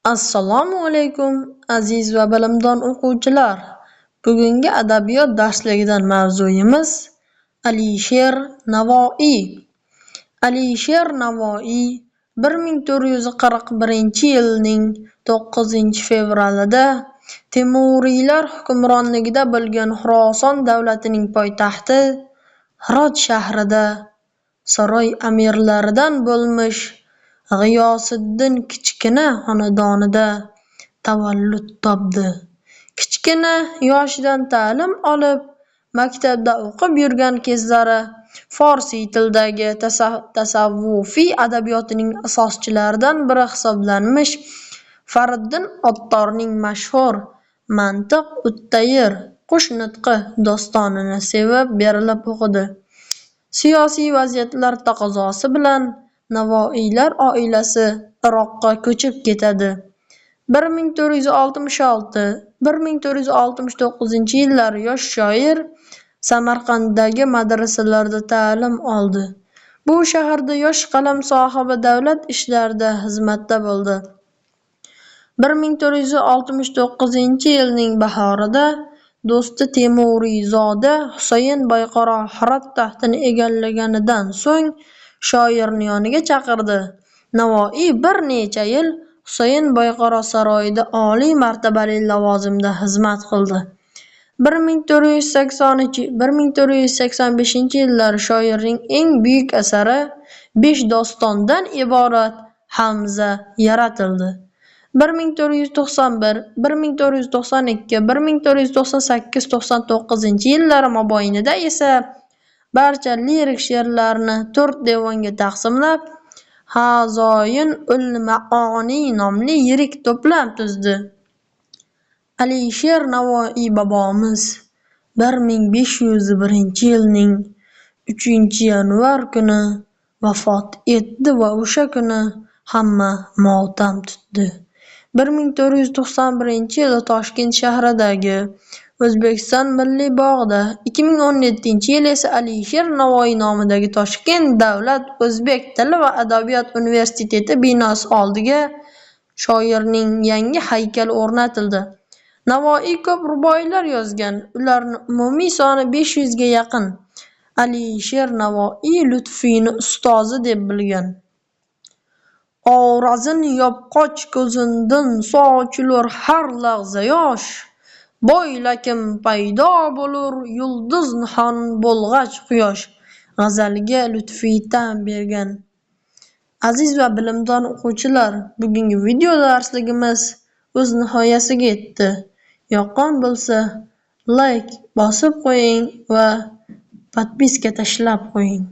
Assalomu alaykum, aziz va bilimdon o'quvchilar. Bugungi adabiyot darsligidan mavzuyimiz Alisher Navoiy. Alisher Navoiy 1441-yilning 9-fevralida Temuriylar hukmronligida bo'lgan Xuroson davlatining poytaxti Hirot shahrida saroy amirlaridan bo'lmish G'iyosiddin Kichkina xonadonida tavallud topdi. Kichkina yoshidan ta'lim olib, maktabda o'qib yurgan kezlari farsiy tilidagi tasavvufiy adabiyotining asoschilaridan biri hisoblanmish Fariddin Attorning mashhur Mantiq-ut-tayr (Qush nutqi) dostonini sevib, berilib o'qidi. Siyosiy vaziyatlar taqozosi bilan Navoiylar oilasi Iroqqa ko'chib ketadi. 1466-1469-yillari yosh shoir Samarqanddagi madrasalarda ta'lim oldi. Bu shaharda yosh qalam sohibi davlat ishlarida xizmatda bo'ldi. 1469-yilning bahorida do'sti Temuriyzoda Husayn Boyqaro Hirot taxtini egallaganidan so'ng shoirni yoniga chaqirdi. Navoiy bir necha yil Husayn Boyqaro saroyida oliy martabali lavozimda xizmat qildi. 1483-1485-yillari shoirning eng buyuk asari besh dostondan iborat Hamza yaratildi. 1491, 1492, 1498, 99-yillari mobaynida esa barcha lirik she'rlarini to'rt devonga taqsimlab, Xazoin-ul-ma'oni nomli yirik to'plam tuzdi. Alisher Navoiy bobomiz 1501-yilning 3-yanvar kuni vafot etdi va o'sha kuni hamma motam tutdi. 1491-yili Toshkent shahridagi O'zbekiston Milliy bog'ida, 2017-yili esa Alisher Navoiy nomidagi Toshkent davlat o'zbek tili va adabiyot universiteti binosi oldiga shoirning yangi haykali o'rnatildi. Navoiy ko'p ruboiylar yozgan, ularning umumiy soni 500 ga yaqin. Alisher Navoiy Lutfiyni ustozi deb bilgan. Orazin yopqoch ko'zindin sochilur har lahza yosh, Boylakim paydo bo'lur yulduz nihon bo'lg'ach quyosh. G'azaliga Lutfiy tan bergan. Aziz va bilimdon o'quvchilar, bugungi video darsligimiz o'z nihoyasiga yetdi. Yoqqan bo'lsa, layk bosib qo'ying va podpiska tashlab qo'ying.